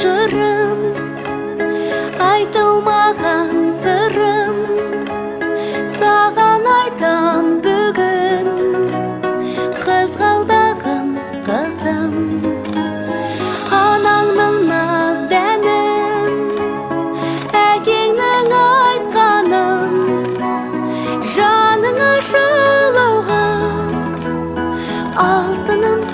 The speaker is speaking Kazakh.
Жырын, айтылмаған сырын саған айтам бүгін, қызғалдағым, қызым. Анаңның наз дәнін, әкеңнің айтқанын жаныңа жылауға, алтыным.